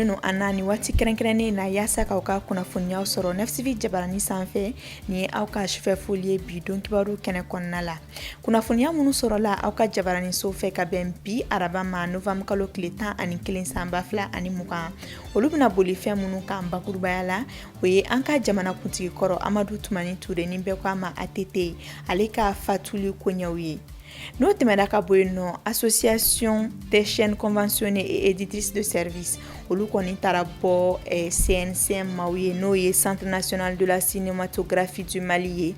jɔlen don an na ni waati kɛrɛnkɛrɛnnen na yaasa k'aw ka kunnafoniyaw sɔrɔ 9 TV jabarani sanfɛ. Nin ye aw ka sufɛ foli ye bi don kibaru kɛnɛ kɔnɔna la. Kunnafoniya minnu sɔrɔla aw ka jabaraniso fɛ ka bɛn bi araba ma, novembre kalo tile 11 san 2020, olu bɛna boli fɛn minnu kan bakurubaya la, o ye an ka jamanakuntigi kɔrɔ Amadu Tumani Ture, ni bɛɛ ko a ma ATT, ale ka fatuli koɲɛw ye. N'o tɛmɛna ka bɔ yen nɔ, Association des chaînes conventionnées et éditrices de service, olu kɔni taara bɔ CNCM maaw ye, n'o ye Centre national de la cinématographie du Mali ye.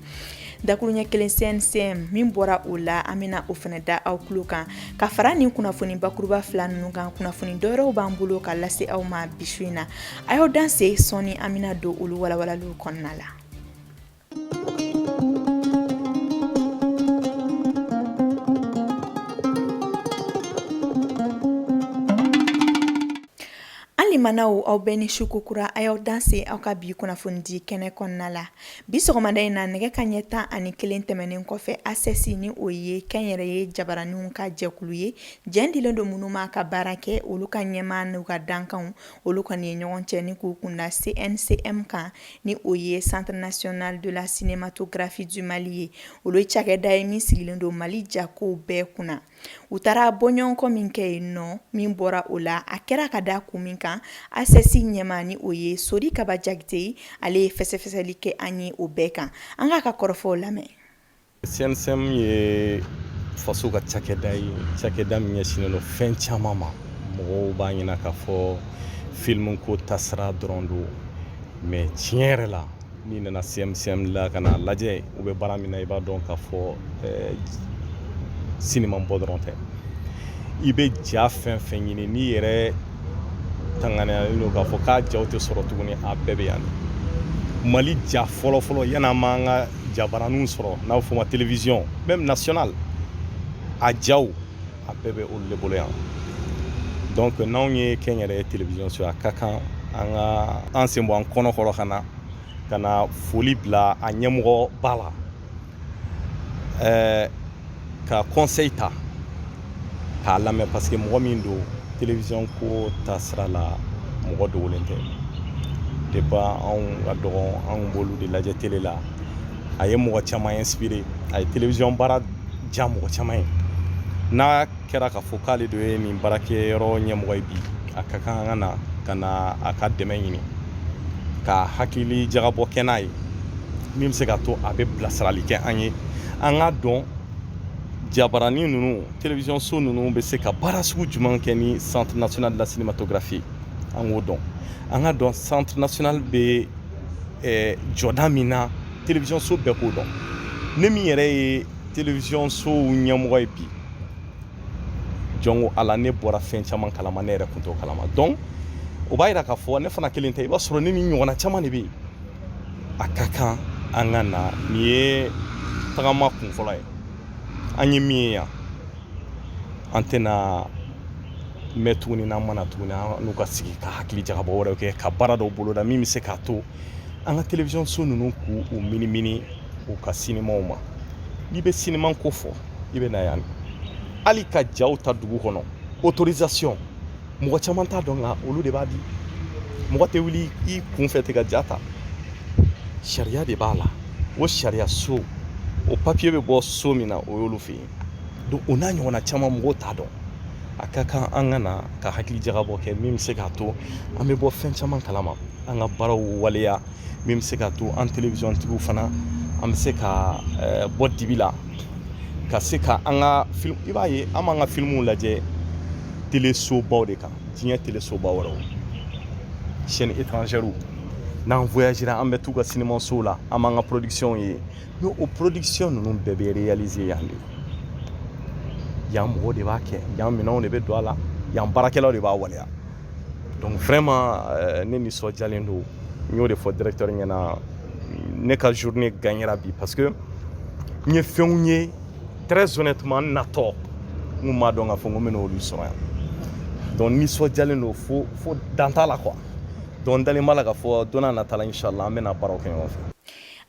Dakuruɲɛ kelen, CNCM min bɔra o la, an bɛna o fana da aw tulo kan. Ka fara nin kunnafoni bakuruba fila ninnu kan, kunnafoni dɔwɛrɛw b'an bolo ka lase aw ma bi su in na. A y'aw danse, sɔɔni an bɛna don olu walawalaliw kɔnɔna la. An limanaw, aw bɛɛ ni su kokura. A y'aw danse aw ka bi kunnafonidi kɛnɛ kɔnɔna la. Bi sɔgɔmada in na, nɛgɛ ka ɲɛ 11 tɛmɛnen kɔfɛ, ACES, ni o ye kɛnyɛrɛye jabaraninw ka jɛkulu ye, jɛn dilen don minnu ma ka baara kɛ, olu ka ɲɛmaa n'u ka dankanw, olu kɔni ye ɲɔgɔn cɛ ni k'u kunda CNCM kan, ni o ye Centre national de la cinématographie du Mali ye. Olu ye cakɛda ye min sigilen don Mali jakow bɛɛ kunna. U taara bɔɲɔgɔnkɔ min kɛ yen nɔ, min bɔra o la, a kɛra ka da kun min kan, ACES ɲɛmaa, ni o ye Sori Kaba Jakite, ale ye fɛsɛfɛsɛli kɛ an ye o bɛɛ kan. An k'a ka kɔrɔfɔw lamɛn. CNCM ye faso ka cakɛda ye, cakɛda min ɲɛsinnen don fɛn caman ma. Mɔgɔw b'a ɲina k'a fɔ film ko tasira dɔrɔn don, mais tiɲɛ yɛrɛ la, n'i nana CNCM la ka n'a lajɛ u bɛ baara min na, i b'a dɔn k'a fɔ sinima bɔ dɔrɔn tɛ. I bɛ ja fɛn fɛn ɲini, n'i yɛrɛ tanganiyalen don k'a fɔ k'a jaw tɛ sɔrɔ tuguni, a bɛɛ bɛ yan. Mali ja fɔlɔfɔlɔ, yan'an m'an ka jabaraninw sɔrɔ, n'a bɛ f'o ma télévision même nationale, a jaw a bɛɛ bɛ olu de bolo yan. Donc n'anw ye kɛnyɛrɛye télévision so, a ka kan an ka an sen bɔ an kɔnɔ kɔrɔ ka na foli bila a ɲɛmɔgɔba la, ka conseil ta k'a lamɛn, parce que mɔgɔ min don télévision ko ta sira la, mɔgɔ dogolen tɛ. Depuis anw ka dɔgɔn, anw b'olu de lajɛ télé la. A ye mɔgɔ caman inspiré, a ye télévision baara diya mɔgɔ caman ye. N'a kɛra k'a fɔ k'ale de ye nin baarakɛyɔrɔ ɲɛmɔgɔ ye bi, a ka kan an ka na ka na a ka dɛmɛ ɲini, ka hakili jagabɔ kɛ n'a ye, min bɛ se ka to a bɛ bilasirali kɛ an ye, an k'a dɔn jabaranin ninnu, télévision so ninnu bɛ se ka baara sugu jumɛn kɛ ni Centre national de la cinématographie. An k'o dɔn, an ka dɔn Centre national bɛ jɔda min na, télévision so bɛɛ k'o dɔn. Ne min yɛrɛ ye télévision sow ɲɛmɔgɔ ye bi, jɔn ko Ala, ne bɔra fɛn caman kalama, ne yɛrɛ kun t'o kalama. Donc o b'a yira k'a fɔ ne fana kelen tɛ, i b'a sɔrɔ ne ni ɲɔgɔnna caman de bɛ yen. A ka kan an ka na. Nin ye tagama kun fɔlɔ ye. An ye min ye yan, an tɛna mɛn tuguni. N'an mana tuguni, an n'u ka sigi ka hakili jagabɔ wɛrɛw kɛ, ka baara dɔw boloda min bɛ se k'a to an ka télévision so ninnu k'u minimini u ka sinimaw ma. N'i bɛ sinima ko fɔ, i bɛ na yan. Hali ka jaw ta dugu kɔnɔ, autorisation, mɔgɔ caman t'a dɔn, nka olu de b'a di. Mɔgɔ tɛ wuli i kun fɛ ten ka ja ta, sariya de b'a la. O sariya so, o papiye bɛ bɔ so min na, o y'olu fɛ yen. Donc o n'a ɲɔgɔnna caman, mɔgɔw t'a dɔn. A ka kan an ka na ka hakili jagabɔ kɛ min bɛ se k'a to an bɛ bɔ fɛn caman kalama, an ka baaraw waleya min bɛ se k'a to an télévision tigiw fana, an bɛ se ka bɔ dibi la, ka se ka an ka film. I b'a ye, an b'an ka filmuw lajɛ télésobaw de kan, diɲɛ télésoba wɛrɛw, chaîne étrangère. N'an voyagera, an bɛ t'u ka cinémasow la, an b'an ka production ye. Mais o production ninnu bɛɛ bɛ réaliser yan de. Yan mɔgɔw de b'a kɛ, yan minɛnw de bɛ don a la, yan baarakɛlaw de b'a waleya. Donc vraiment, ne nisɔndiyalen don. N y'o de fɔ directeur ɲɛna, ne ka journée gagnera bi, parce que n ye fɛnw ye. Très honnêtement, n natɔ, n kun m'a dɔn k'a fɔ n ko n bɛna olu sɔrɔ yan. Donc nisɔndiyalen don fo fo dan t'a la quoi. Donc n dalen b'a la k'a fɔ don n'a nata la, inchallah, an bɛna baaraw kɛ ɲɔgɔn fɛ.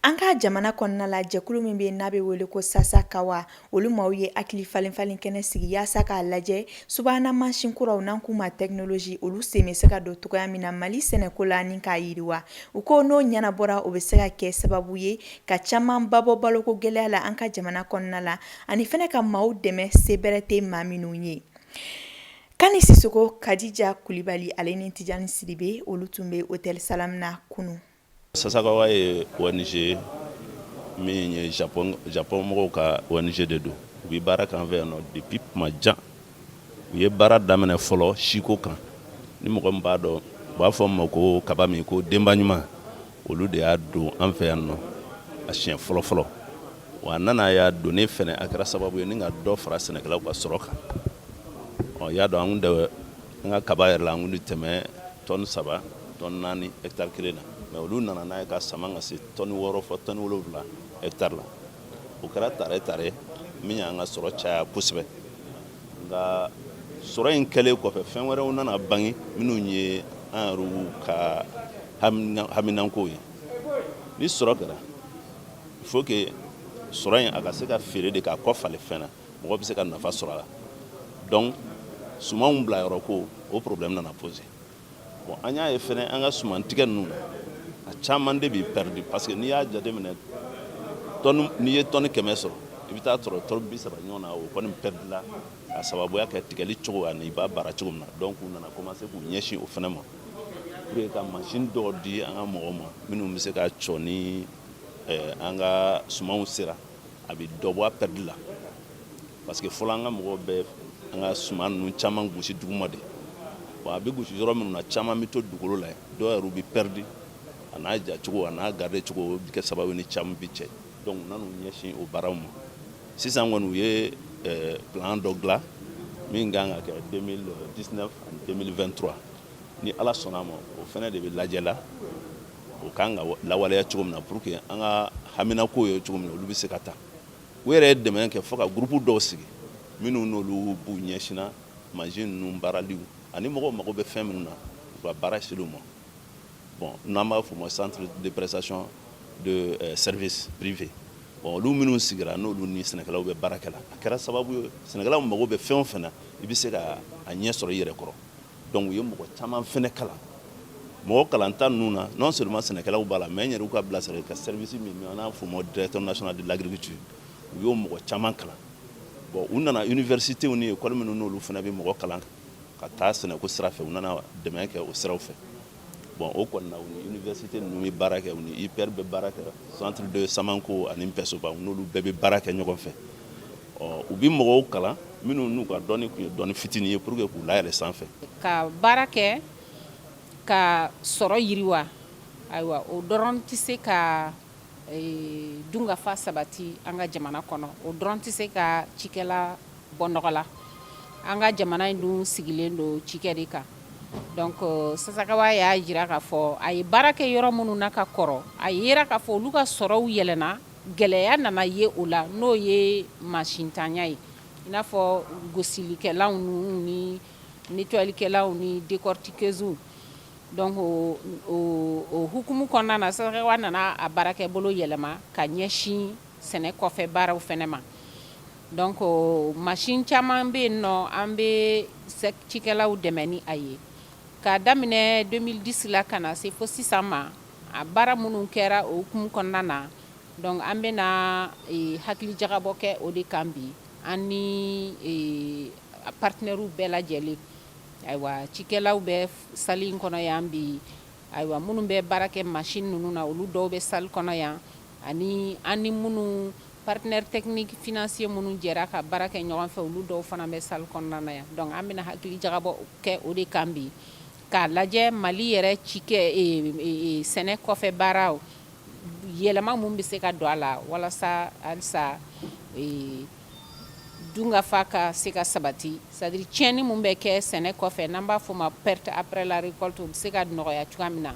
An ka jamana kɔnɔna la, jɛkulu min bɛ n'a bɛ wele ko Sasakawa, olu maaw ye hakili falen falen kɛnɛ sigi yaasa k'a lajɛ subahana mansin kuraw, n'an k'u ma technologie, olu sen bɛ se ka don cogoya min na Mali sɛnɛko la ni k'a yiriwa. U ko n'o ɲɛnabɔra, o bɛ se ka kɛ sababu ye ka caman ba bɔ baloko gɛlɛya la an ka jamana kɔnɔna la, ani fɛnɛ ka maaw dɛmɛ se bɛrɛ tɛ maa minnu ye. Kani Sisoko, Kadija Kulibali, ale ni Tijani Sidibe, olu tun bɛ Hôtel Salam na kunun. Sasakawa ye ONG min ye, Japon Japon mɔgɔw ka ONG de don. U bɛ baara k'an fɛ yan nɔ depuis tuma jan. U ye baara daminɛ fɔlɔ siko kan. Ni mɔgɔ min b'a dɔn, u b'a fɔ ma ko kaba min ko denba ɲuman, olu de y'a don an fɛ yan nɔ a siɲɛ fɔlɔ fɔlɔ. Wa a nana y'a donnen fɛnɛ, a kɛra sababu ye ni ka dɔ fara sɛnɛkɛlaw ka sɔrɔ kan. Ɔ, i y'a dɔn, an kun tɛ an ka kaba yɛrɛ la, an kun tɛ tɛmɛ tɔni 3, tɔni 4 hectare kelen na, mais olu nana n'a ye ka sama ka se tɔni 6 fɔ tɔni 7 hectare la. O kɛra tare tare min y'an ka sɔrɔ caya kosɛbɛ. Nka sɔrɔ in kɛlen kɔfɛ, fɛn wɛrɛw nana bange minnu ye an yɛrɛw ka haminankow ye. Ni sɔrɔ kɛra, il faut que sɔrɔ in a ka se ka feere de k'a kɔ falen fɛn na, mɔgɔ bɛ se ka nafa sɔrɔ a la. Donc sumanw bila yɔrɔ ko, o problème nana poser. Bon, an y'a ye fɛnɛ, an ka suman tigɛ ninnu na, a caman de bɛ perdu, parce que n'i y'a jateminɛ, tɔni, n'i ye tɔni 100 sɔrɔ, i bɛ taa sɔrɔ tɔni 30 ɲɔgɔn na, o kɔni perdu la ka sababuya kɛ tigɛli cogo ani i b'a baara cogo min na. Donc u nana commencer k'u ɲɛsin o fɛnɛ ma pour que ka machine dɔw di an ka mɔgɔw ma minnu bɛ se ka cɔ ni an ka sumanw sera, a bɛ dɔ bɔ a perdu la, parce que fɔlɔ an ka mɔgɔw bɛ an ka suman ninnu caman gosi duguma de. Bon, a bɛ gosi yɔrɔ minnu na, caman bɛ to dugukolo la yen, dɔw yɛrɛ bɛ perdu. A n'a jacogo, a n'a garder cogo, o bɛ kɛ sababu ni caman bɛ cɛ. Donc u nan'u ɲɛsin o baaraw ma. Sisan kɔni, u ye plan dɔ dilan min kan ka kɛ 2019 ani 2023. Ni Ala sɔnna a ma, o fɛnɛ de bɛ lajɛ la, o kan ka lawaleya cogo min na pour que an ka haminako ye cogo min na, olu bɛ se ka ta. U yɛrɛ ye dɛmɛ kɛ fo ka groupe dɔw sigi minnu n'olu b'u ɲɛsinna mansin ninnu baaraliw ani mɔgɔw mago bɛ fɛn minnu na, u ka baara seliw ma. Bon, n'an b'a fɔ o ma centre de prestation de service privé. Bon, olu minnu sigira, n'olu ni sɛnɛkɛlaw bɛ baara kɛ la, a kɛra sababu ye sɛnɛkɛlaw mago bɛ fɛn o fɛn na, i bɛ se ka a ɲɛ sɔrɔ i yɛrɛ kɔrɔ. Donc u ye mɔgɔ caman fɛnɛ kalan. Mɔgɔ kalanta ninnu na, non seulement sɛnɛkɛlaw b'a la, mais n yɛrɛ ka bilasirali ka service min an n'a fɔ o ma directeur national de l'agriculture, u y'o mɔgɔ caman kalan. Bon, u nana université ni école minnu n'olu fana bɛ mɔgɔ kalan ka taa sɛnɛko sira fɛ, u nana dɛmɛ kɛ o siraw fɛ. Bon, o kɔni na, u ni université ninnu bɛ baara kɛ, u ni IPR bɛ baara kɛ, centre de Samanko ani Npɛsoba, u n'olu bɛɛ bɛ baara kɛ ɲɔgɔn fɛ. Ɔ, u bɛ mɔgɔw kalan minnu n'u ka dɔnni tun ye dɔnni fitinin ye pour que k'u layɛlɛ sanfɛ. Ka baara kɛ ka sɔrɔ yiriwa, ayiwa, o dɔrɔn tɛ se ka dunkafa sabati an ka jamana kɔnɔ, o dɔrɔn tɛ se ka cikɛla bɔ nɔgɔ la. An ka jamana in dun sigilen don cikɛ de kan. Donc Sasakawa y'a jira k'a fɔ a ye baara kɛ yɔrɔ minnu na ka kɔrɔ, a yera k'a fɔ olu ka sɔrɔw yɛlɛnna. Gɛlɛya nana ye o la, n'o ye masintanya ye, i n'a fɔ gosilikɛlaw ni nettoyalikɛlaw ni décortiqueuses. Donc o hukumu kɔnɔna na, Sasakawa nana a baarakɛ bolo yɛlɛma ka ɲɛsin sɛnɛ kɔfɛ baaraw fɛnɛ ma. Donc machine caman bɛ yen nɔ, an bɛ cikɛlaw dɛmɛ ni a ye. K'a daminɛ 2010 la ka na se fo sisan ma, a baara minnu kɛra o hukumu kɔnɔna na, donc an bɛna hakili jagabɔ kɛ o de kan bi, an ni partenaires bɛɛ lajɛlen. Ayiwa, cikɛlaw bɛ salle in kɔnɔ yan bi. Ayiwa, minnu bɛ baara kɛ machine ninnu na, olu dɔw bɛ salle kɔnɔ yan, ani an ni minnu partenaire technique financier minnu jɛra ka baara kɛ ɲɔgɔn fɛ, olu dɔw fana bɛ salle kɔnɔna na yan. Donc an bɛna hakili jagabɔ kɛ o de kan bi, k'a lajɛ Mali yɛrɛ cikɛ sɛnɛ kɔfɛ baaraw yɛlɛma mun bɛ se ka don a la walasa halisa dunkafa ka se ka sabati, c'est à dire tiɲɛni mun bɛ kɛ sɛnɛ kɔfɛ, n'an b'a fɔ o ma perte après la récolte, o bɛ se ka nɔgɔya cogoya min na.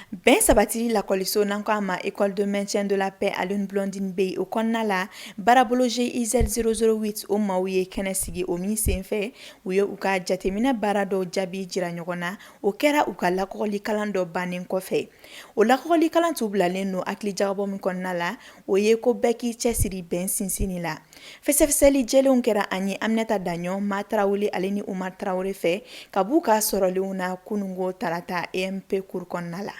Bɛn sabatili lakɔliso n'an ko a ma école de maintien de la paix Alioune Blondin Beye, o kɔnɔna la, baarabolo GIZ 008, o maaw ye kɛnɛ sigi, o min senfɛ u ye u ka jateminɛ baara dɔw jaabi jira ɲɔgɔn na. O kɛra u ka lakɔgɔlikalan dɔ bannen kɔfɛ. O lakɔgɔlikalan tun bilalen don hakilijagabɔ min kɔnɔna la, o ye ko bɛɛ k'i cɛsiri bɛn sinsinni la. Fɛsɛfɛsɛli jɛlenw kɛra an ye Aminata Daɲɔ, Ma Tarawele ale ni Umar Tarawele fɛ ka b'u ka sɔrɔlenw na kununko tarata EMP cour kɔnɔna la.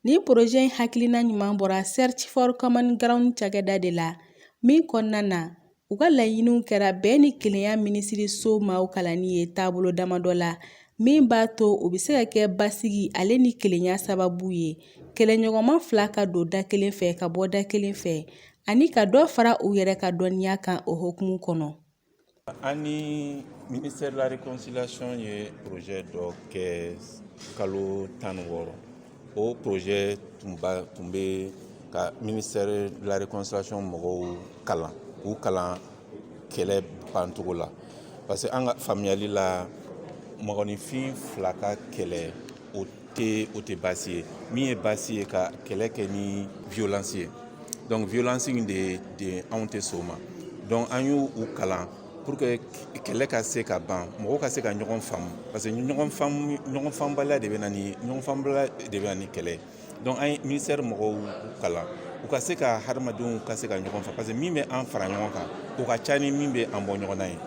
Nin projet in hakilina ɲuman bɔra Search for Common Ground cakɛda de la, min kɔnɔna na u ka laɲiniw kɛra bɛn ni kelenya minisiriso maaw kalanni ye taabolo damadɔ la, min b'a to u bɛ se ka kɛ basigi ale ni kelenya sababu ye, kɛlɛɲɔgɔnma fila ka don da kelen fɛ ka bɔ da kelen fɛ, ani ka dɔ fara u yɛrɛ ka dɔnniya kan o hukumu kɔnɔ. An ni ministère de la réconciliation ye projet dɔ kɛ kalo 16. O projet tun bɛ ka ministère de la réconciliation mɔgɔw kalan, k'u kalan kɛlɛ bancogo la, parce que an ka faamuyali la, mɔgɔninfin fila ka kɛlɛ, o tɛ baasi ye. Min ye baasi ye, ka kɛlɛ kɛ ni violence ye. Donc violence in de anw tɛ sɔn o ma. Donc an y'u u kalan pour que kɛlɛ ka se ka ban, mɔgɔw ka se ka ɲɔgɔn faamu, parce que ɲɔgɔn faamu, ɲɔgɔn faamubaliya de bɛ na ni ɲɔgɔn faamubaliya de bɛ na ni kɛlɛ ye. Donc an ye ministère mɔgɔw kalan u ka se ka hadamadenw ka se ka ɲɔgɔn faamu, parce que min bɛ an fara ɲɔgɔn kan, o ka ca ni min bɛ an bɔ ɲɔgɔn na ye.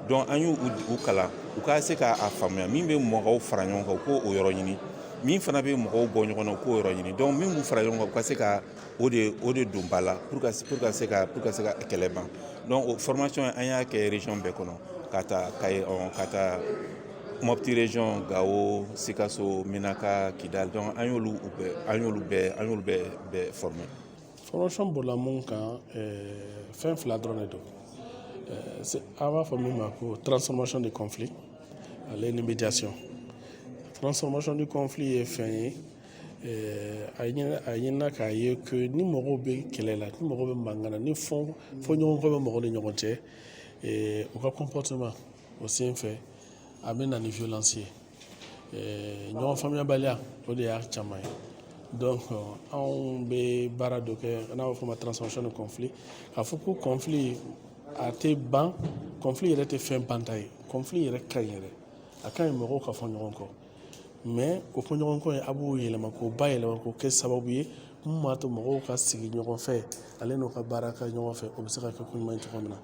Donc an y'u u kalan u ka se k'a faamuya, min bɛ mɔgɔw fara ɲɔgɔn kan, u k'o yɔrɔ ɲini, min fana bɛ mɔgɔw bɔ ɲɔgɔn na, u k'o yɔrɔ ɲini. Donc min b'u fara ɲɔgɔn kan, u ka se ka o de don ba la pour ka se ka kɛlɛ ban. Donc o formation, an y'a kɛ région bɛɛ kɔnɔ, ka taa Kayi, ka taa Mopti région, Gao, Sikaso, Menaka, Kidal. Donc an y'olu bɛɛ former. Formation bolila mun kan? Fɛn fila dɔrɔn de don. An b'a fɔ min ma ko transformation de conflit ale ni médiation. Transformation du conflit ye fɛn ye, a ɲinina k'a ye que ni mɔgɔw bɛ kɛlɛ la, ni mɔgɔw bɛ mankan na, ni fɔ ɲɔgɔn kɔ bɛ mɔgɔw ni ɲɔgɔn cɛ, u ka comportement o sen fɛ, a bɛ na ni violence ye. Ɲɔgɔn faamuyabaliya, o de y'a caman ye. Donc anw bɛ baara dɔ kɛ n'a b'a fɔ o ma transformation de conflit, k'a fɔ ko conflit a tɛ ban, conflit yɛrɛ tɛ fɛn banta ye. Conflit yɛrɛ ka ɲi yɛrɛ, a ka ɲi mɔgɔw ka fɔ ɲɔgɔn kɔ, mais o fɔ ɲɔgɔn kɔ in, a b'o yɛlɛma k'o bayɛlɛma k'o kɛ sababu ye mun b'a to mɔgɔw ka sigi ɲɔgɔn fɛ ale n'u ka baara kɛ ɲɔgɔn fɛ. O bɛ se ka kɛ ko ɲuman ye cogo min na.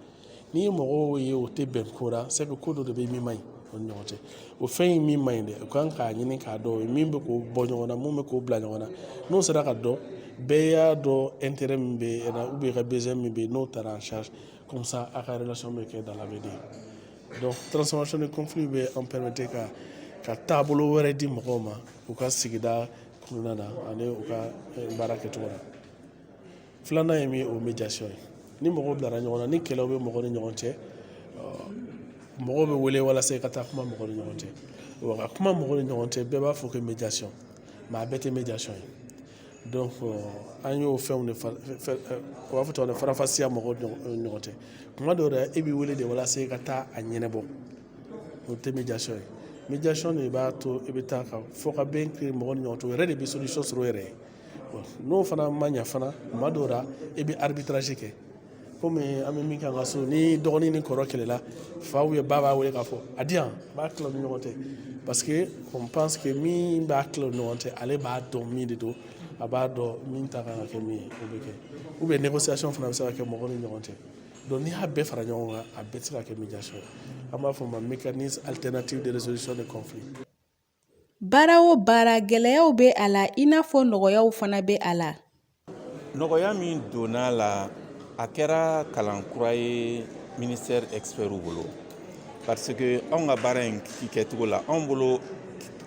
N'i ye mɔgɔw ye o tɛ bɛn ko la, c'est que ko dɔ de bɛ min man ɲi o ni ɲɔgɔn cɛ. O fɛn in min man ɲi dɛ, u kan k'a ɲini k'a dɔn o ye min bɛ k'o bɔ ɲɔgɔn na, mun bɛ k'o bila ɲɔgɔn na. N'o sera ka dɔn, bɛɛ y'a dɔn intérêt min bɛ e la ou bien i ka besoin min bɛ yen, n'o taara en charge comme ça, a ka relation bɛ kɛ dans l'avenir. Donc transformation de conflit bɛ an permettre ka taabolo wɛrɛ di mɔgɔw ma u ka sigida kɔnɔna na ani u ka baara kɛcogo la. Filanan ye min ye, o médiation ye. Ni mɔgɔw bilara ɲɔgɔn na, ni kɛlɛw bɛ mɔgɔw ni ɲɔgɔn cɛ, mɔgɔw bɛ wele walasa i ka taa kuma mɔgɔw ni ɲɔgɔn cɛ. Wa ka kuma mɔgɔw ni ɲɔgɔn cɛ, bɛɛ b'a fɔ ko médiation, mais a bɛɛ tɛ médiation ye. Donc an y'o fɛnw de, u b'a fɔ cogo min, faranfasiya mɔgɔw ni ɲɔgɔn cɛ. Kuma dɔw la, e b'i wele de walasa i ka taa a ɲɛnabɔ, o tɛ médiation ye. Médiation de b'a to i bɛ taa ka fɔ ka bɛn kɛ mɔgɔw ni ɲɔgɔn cɛ, o yɛrɛ de bɛ solution sɔrɔ o yɛrɛ ye. N'o fana ma ɲɛ fana, kuma dɔw la i bɛ arbitrage kɛ, komi an bɛ min kɛ an ka so. Ni dɔgɔnin ni kɔrɔ kɛlɛla, fa ou bien ba b'a wele k'a fɔ a di yan, a b'a tila u ni ɲɔgɔn cɛ, parce que on pense que min b'a tila u ni ɲɔgɔn cɛ, ale b'a dɔn min de don, a b'a dɔn min ta kan ka kɛ min ye, o bɛ kɛ. Ou bien négociation fana bɛ se ka kɛ mɔgɔw ni ɲɔgɔn cɛ. Donc n'i y'a bɛɛ fara ɲɔgɔn kan, a bɛɛ tɛ se ka kɛ médiation ye. An b'a fɔ o ma mécanisme alternatif de résolution de conflit. Baara o baara, gɛlɛyaw bɛ a la i n'a fɔ nɔgɔyaw fana bɛ a la. Nɔgɔya min donna a la, a kɛra kalan kura ye ministère expertw bolo, parce que anw ka baara in kɛcogo la, anw bolo,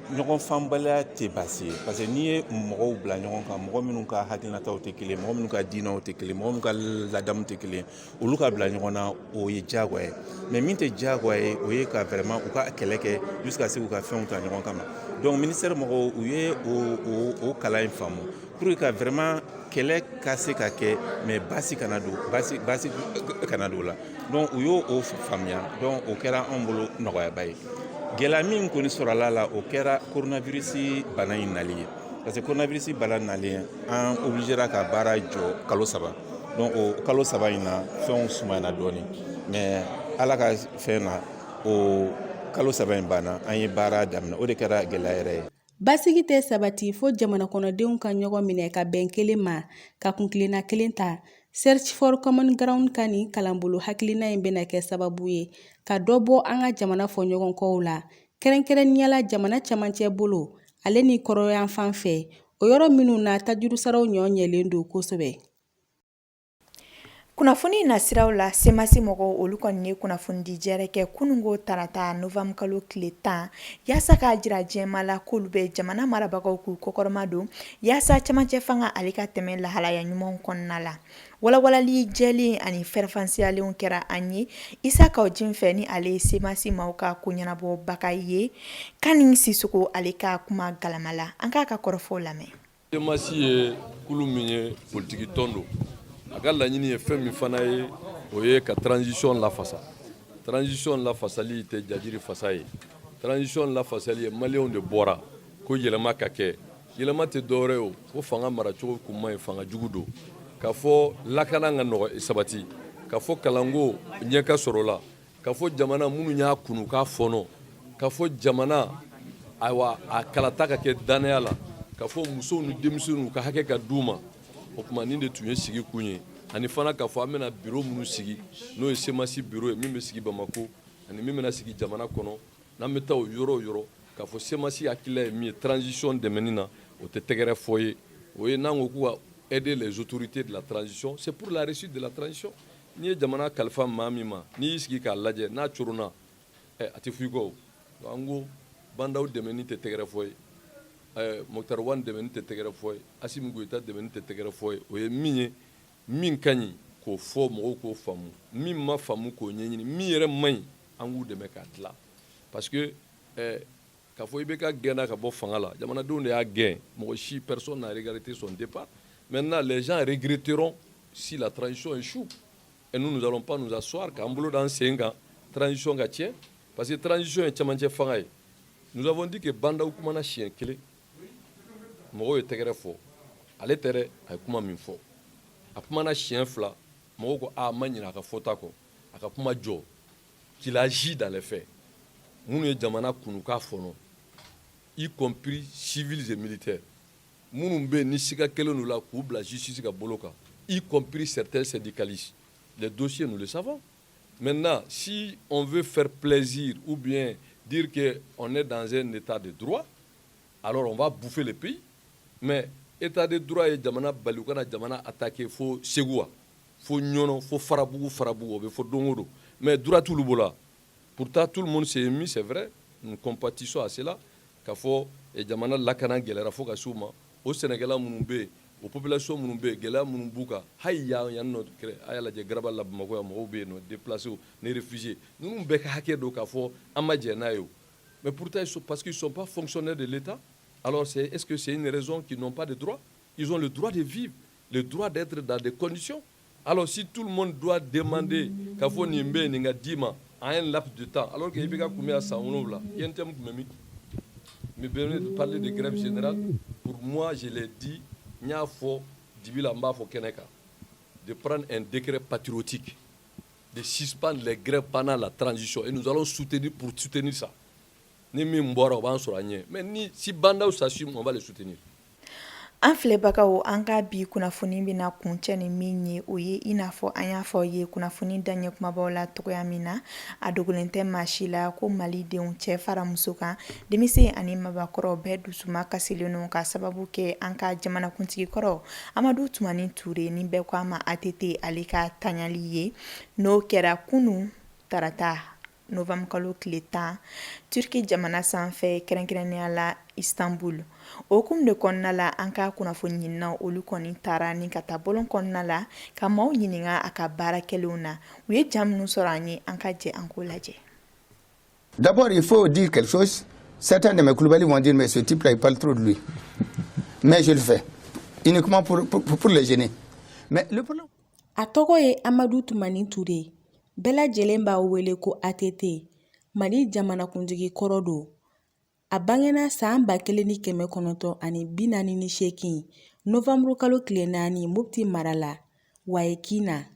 ɲɔgɔn faamubaliya tɛ baasi ye, parce que n'i ye mɔgɔw bila ɲɔgɔn kan, mɔgɔ minnu ka hakilinataw tɛ kelen, mɔgɔ minnu ka diinɛw tɛ kelen, mɔgɔ minnu ka ladamu tɛ kelen, olu ka bila ɲɔgɔn na, o ye diyagoya ye. Mais min tɛ diyagoya ye, o ye ka vraiment u ka kɛlɛ kɛ jusqu'à ce k'u ka fɛnw ta ɲɔgɔn kama. Donc ministère mɔgɔw, u ye o kalan in faamu pour que ka vraiment kɛlɛ ka se ka kɛ, mais baasi kana don o la. Donc u y'o o faamuya. Donc o kɛra anw bolo nɔgɔyaba ye. Gɛlɛya min kɔni sɔrɔla la, o kɛra coronavirus bana in nali ye, parce que Parce que coronavirus bala nalen, an obligera ka baara jɔ kalo 3. Donc o kalo 3 in na, fɛnw sumayana dɔɔni, mais Ala ka fɛn na, o kalo 3 in banna, an ye baara daminɛ. O de kɛra gɛlɛya yɛrɛ ye. Basigi tɛ sabati fo jamana kɔnɔdenw ka ɲɔgɔn minɛ ka bɛn kelen ma, ka kuntilenna kelen ta. Search for Common Ground ka nin kalanbolo hakilina in bɛna kɛ sababu ye ka dɔ bɔ an ka jamana fɔɲɔgɔnkɔw la, kɛrɛnkɛrɛnnenya la jamana camancɛ bolo ale ni kɔrɔnyanfan fɛ, o yɔrɔ minnu na tajurusaraw ɲɔ ɲɛlen don kosɛbɛ. Kunnafoni nasiraw la, CMAS mɔgɔw, olu kɔni ye kunnafonidi jɛrɛ kɛ kununko tarata novembre kalo tile 10, yaasa k'a jira diɲɛmaa la k'olu bɛ jamana marabagaw k'u kɔkɔrɔma don yaasa camancɛ fanga ale ka tɛmɛ lahalaya ɲumanw kɔnɔna la. Walawalali jɛlen ani fɛrɛfansiyalenw kɛra an ye Isa Kaw Jim fɛ, ni ale ye CMAS maaw ka ko ɲɛnabɔbaga ye. Kani Sisoko ale ka kuma galama la, an k'a ka kɔrɔfɔw lamɛn. CMAS ye kulu min ye, politiki tɔn don. A ka laɲini ye fɛn min fana ye, o ye ka transition lafasa. Transition lafasali tɛ jajiri fasa ye. Transition lafasali ye, maliyɛnw de bɔra ko yɛlɛma ka kɛ. Yɛlɛma tɛ dɔwɛrɛ ye, o ko fanga maracogo kun man ɲi, fanga jugu don. K'a fɔ lakana ka nɔgɔ sabati, k'a fɔ kalanko ɲɛ ka sɔrɔ la, k'a fɔ jamana minnu y'a kunu k'a fɔnɔ, k'a fɔ jamana, ayiwa, a kalata ka kɛ dannaya la, k'a fɔ musow ni denmisɛnninw ka hakɛ ka d'u ma. O tuma, nin de tun ye sigi kun ye. Ani fana k'a fɔ an bɛna biro minnu sigi, n'o ye CMAS biro ye min bɛ sigi Bamakɔ ani min bɛna sigi jamana kɔnɔ, n'an bɛ taa o yɔrɔ o yɔrɔ, k'a fɔ CMAS hakilila ye min ye transition dɛmɛni na, o tɛ tɛgɛrɛ fɔ ye. O ye n'an ko k'u ka aider les autorités de la transition, c'est pour la réussite de la transition. N'i ye jamana kalifa maa min ma, n'i y'i sigi k'a lajɛ, n'a coronna ɛ, a tɛ fɔ i kɔ. O an ko Bah N'Daw dɛmɛni tɛ tɛgɛrɛ fɔ ye, Moctar Ouane dɛmɛni tɛ tɛgɛrɛ fɔ ye, Assimi Goïta dɛmɛni tɛ tɛgɛrɛ fɔ ye. O ye min ye, min ka ɲi, k'o fɔ mɔgɔw k'o faamu, min ma faamu, k'o ɲɛɲini, min yɛrɛ man ɲi, an k'u dɛmɛ k'a dilan. Parce que k'a fɔ i bɛ ka gɛnna ka bɔ fanga la, jamanadenw de y'a gɛn. Mɔgɔ si, personne n'a regretté son départ. Maintenant, les gens regretteront si la transition échoue et nous, nous allons pas nous asseoir k'an bolo d'an sen kan transition ka tiɲɛ, parce que transition ye camancɛ fanga ye. Nous avons dit que Bah N'Daw kumana siɲɛ kelen, mɔgɔw ye tɛgɛrɛ fɔ. Ale tɛ dɛ, a ye kuma min fɔ, a kumana siɲɛ fila, mɔgɔw ko a ma ɲinɛ a ka fɔta kɔ, a ka kuma jɔ, qu'il agit dans les faits. Minnu ye jamana kunu k'a fɔnɔ, y compris civils et militaires, minnu bɛ yen ni siga kelen d'u la, k'u bila justice ka bolo kan, y compris certains syndicalistes, les dossiers, nous le savons. Maintenant, si on veut faire plaisir ou bien dire que on est dans un état de droit, alors on va bouffer le pays. Mais état de droit ye jamana bali u kana jamana attaquer fo Segu wa, fo Ɲɔnɔ, fo Farabugu. Farabugu, o bɛ fɔ don o don, mais droit t'olu bolo wa? Pourtant, tout le monde s'est ému, c'est vrai, nous compatissons à cela, k'a fɔ jamana lakana gɛlɛyara fo ka s'u ma. O sɛnɛkɛla minnu bɛ yen, o population minnu bɛ yen, gɛlɛya minnu b'u kan, hali yan yan nɔ, a y'a lajɛ Garabali la, Bamakɔ yan, mɔgɔw bɛ yen nɔ, déplacés ni réfugiés ninnu bɛɛ ka hakɛ don k'a fɔ an ma jɛn n'a ye o. Mais pourtant, parce qu'ils ne sont pas fonctionnaires de l'État, alors c'est est-ce que c'est une raison qu'ils n'ont pas de droit? Ils ont le droit de vivre, le droit d'être dans des conditions. Alors si tout le monde doit demander k'a fɔ nin bɛ yen, nin ka d'i ma en un laps de temps, alors que IBK tun bɛ yan san 7, UNTM tun bɛ min? Mais venez de parler de grève générale. Pour moi, je l'ai dit, n y'a fɔ dibi la, n b'a fɔ kɛnɛ kan, de prendre un décret patriotique, de suspendre les grèves pendant la transition, et nous allons soutenir pour soutenir ça. Ni min bɔra, o b'an sɔrɔ an ɲɛ. Mais ni si Bah N'Daw s'assume, on va les soutenir. An filɛbagaw, an ka bi kunnafoni bɛna kuncɛ ni min ye, o ye i n'a fɔ an y'a fɔ ye kunnafoni daɲɛ kumabaw la togoya min na, a dogolen tɛ maa si la ko malidenw, cɛ fara muso kan, denmisɛn ani mabakɔrɔ, bɛɛ dusuma kasilen don ka sababu kɛ an ka jamanakuntigi kɔrɔ Amadu Tumani Ture, ni bɛɛ ko a ma ATT, ale ka taɲali ye. N'o kɛra kunun tarata novembre kalo tile 10, Turki jamana sanfɛ, kɛrɛnkɛrɛnnenya la Istanbul. O hukumu de kɔnɔna la, an ka kunnafoni ɲininaw, olu kɔni taara ni ka taa bɔlɔn kɔnɔna la ka maaw ɲininka a ka baara kɛlenw na. U ye ja minnu sɔrɔ an ye, an ka jɛ an k'o lajɛ. D'abord, il faut dire quelque chose. Certains de mes Koulibaly vont dire, mais ce type-là, il parle trop de lui. Mais je le fais, uniquement pour les gêner. Mais le problème. A tɔgɔ ye Amadu Tumani Ture. Bɛɛ lajɛlen b'a wele ko ATT. Mali jamanakuntigi kɔrɔ don. A bangena san 1948 novanburukalo tile 4 Mopti mara la, Wayekina.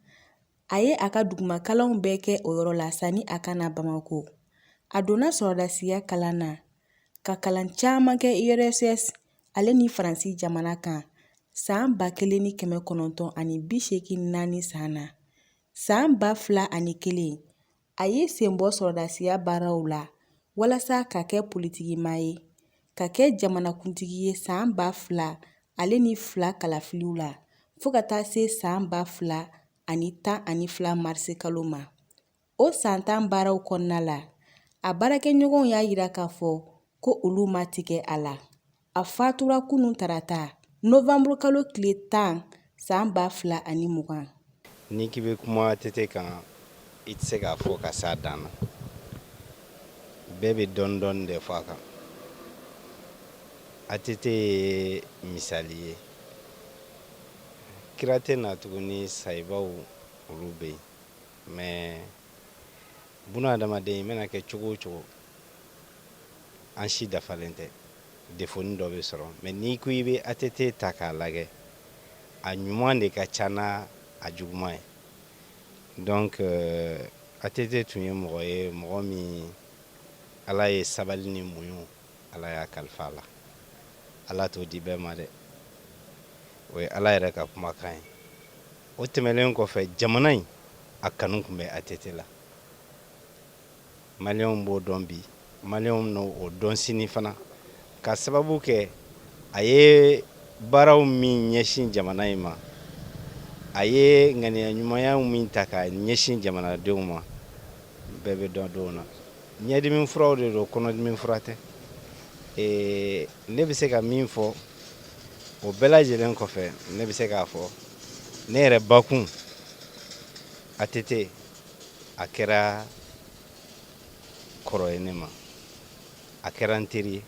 A ye a ka dugumakalanw bɛɛ kɛ o yɔrɔ la sanni a ka na Bamako. A donna sɔrɔdasiya kalan na, ka kalan caman kɛ URSS ale ni Faransi jamana kan san 1984 san na. San 2001, a y'i sen bɔ sɔrɔdasiya baaraw la walasa ka kɛ politikimaa ye, ka kɛ jamanakuntigi ye san 2002 kalafiliw la fo ka taa se san 2012 marisikalo ma. O san 10 baaraw kɔnɔna la, a baarakɛɲɔgɔnw y'a jira k'a fɔ ko olu ma tigɛ a la. A fatura kunun tarata novanburukalo tile 10 san 2020. N'i k'i bɛ kuma ATT kan, i tɛ se k'a fɔ ka s'a dan na. Bɛɛ bɛ dɔɔni dɔɔni de fɔ a kan. ATT ye misali ye. Kira tɛ na tuguni, sayibaw olu bɛ yen. Mais buna adamaden i mana kɛ cogo o cogo, an si dafalen tɛ, défaut dɔ bɛ sɔrɔ. Mais n'i ko i bɛ ATT ta k'a lajɛ, a ɲuman de ka ca n'a a juguman ye. Donc ATT tun ye mɔgɔ ye, mɔgɔ min Ala ye sabali ni muɲu, Ala y'a kalifa a la. Ala t'o di bɛɛ ma dɛ, o ye Ala yɛrɛ ka kumakan ye. O tɛmɛnen kɔfɛ, jamana in a kanu tun bɛ ATT la. Maliyɛnw b'o dɔn bi, maliyɛnw n'o dɔn sini fana, ka sababu kɛ a ye baaraw min ɲɛsin jamana in ma, a ye ŋaniya ɲumanya min ta ka ɲɛsin jamanadenw ma, bɛɛ bɛ dɔn don na. Ɲɛdimi furaw de don, kɔnɔdimi fura tɛ. Ne bɛ se ka min fɔ o bɛɛ lajɛlen kɔfɛ, ne bɛ se k'a fɔ ne yɛrɛ bakun, ATT a kɛra kɔrɔ ye ne ma, a kɛra n teri ye,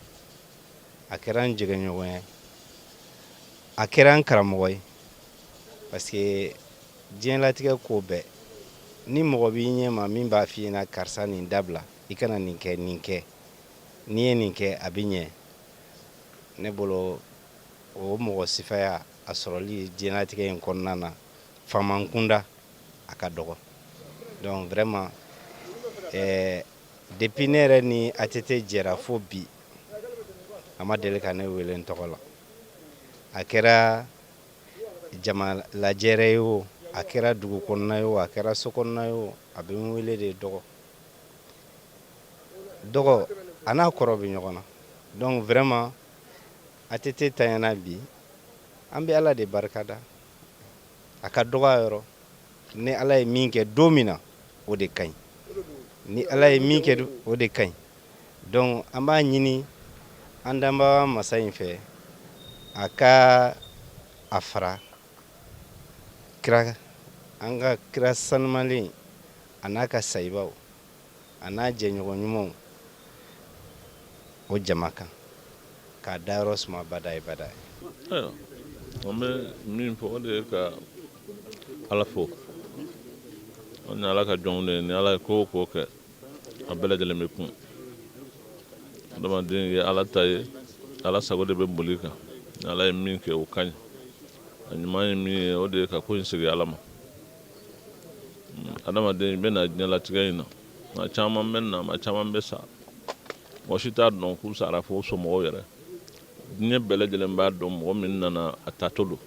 a kɛra n jɛgɛɲɔgɔn ye, a kɛra n karamɔgɔ ye. Parce que diɲɛlatigɛ ko bɛɛ, ni mɔgɔ b'i ɲɛ ma min b'a f'i ɲɛna karisa nin dabila, i kana nin kɛ, nin kɛ, n'i ye nin kɛ a bɛ ɲɛ, ne bolo o mɔgɔ sifaya a sɔrɔli diɲɛlatigɛ in kɔnɔna na faama kunda a ka dɔgɔ. Donc vraiment depuis ne yɛrɛ ni ATT jɛra fo bi, a ma deli ka ne wele n tɔgɔ la. A kɛra jama lajɛrɛ ye o, a kɛra dugu kɔnɔna ye o, a kɛra so kɔnɔna ye o, a bɛ n wele de dɔgɔ dɔgɔ, a n'a kɔrɔ bɛ ɲɔgɔn na. Donc vraiment ATT tanyana bi, an bɛ Ala de barika da. A ka dɔgɔ a yɔrɔ, ni Ala ye min kɛ don min na, o de ka ɲi. Ni Ala ye min kɛ, o de ka ɲi. Donc an b'a ɲini an danbaga masa in fɛ, a ka a fara kira, an ka kira sanumalen, a n'a ka sayibaw, a n'a jɛɲɔgɔn ɲumanw, o jama kan, k'a dayɔrɔ suma bada ye bada ye. Ayiwa, an bɛ min fɔ o de ye ka Ala fo. An ni Ala ka jɔnw de ye. Ni Ala ye ko o ko kɛ, a bɛɛ lajɛlen bɛ kun. Adamaden ye Ala ta ye, Ala sago de bɛ boli kan. Ni Ala ye min kɛ, o ka ɲi. A ɲuman ye min ye, o de ye ka ko in segin Ala ma. Adamaden, i bɛ na diɲɛlatigɛ in na, maa caman bɛ na, maa caman bɛ sa. Mɔgɔ si t'a dɔn k'u sara fo somɔgɔw yɛrɛ. Diɲɛ bɛɛ lajɛlen b'a dɔn mɔgɔ min nana, a taatɔ don.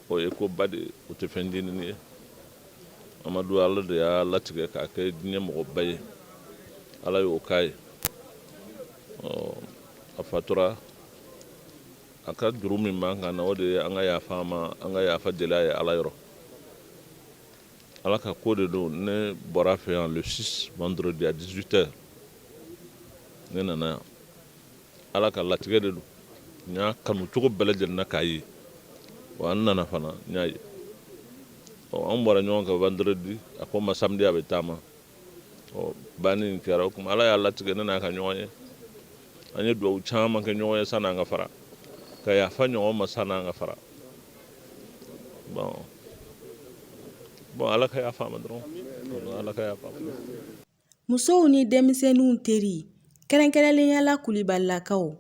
O ye koba de ye, o tɛ fɛn dennin ye. Amadu, Ala de y'a latigɛ k'a kɛ diɲɛ mɔgɔba ye, Ala y'o k'a ye. A fatura, a ka juru min b'an kan na, o de ye an ka yafa a ma, an ka yafa deli a ye Ala yɔrɔ. Ala ka ko de don. Ne bɔra fɛ yan le 6 vendredi à 18 heures, ne nana yan. Ala ka latigɛ de don. N y'a kanu cogo bɛɛ lajɛlen na k'a ye, wa n nana fana, n y'a ye. Ɔ, an bɔra ɲɔgɔn kan vendredi, a ko n ma samedi a bɛ taama. Ɔ, banni in kɛra o tuma, Ala y'a latigɛ ne n'a ka ɲɔgɔn ye. An ye dugawu caman kɛ ɲɔgɔn ye san'an ka fara, ka yafa ɲɔgɔn ma san'an ka fara. Bon, Ala ka yafa a ma dɔrɔn, Ala ka yafa a ma. Musow ni denmisɛnninw teri. Kɛrɛnkɛrɛnnenya la Kulibalilakaw,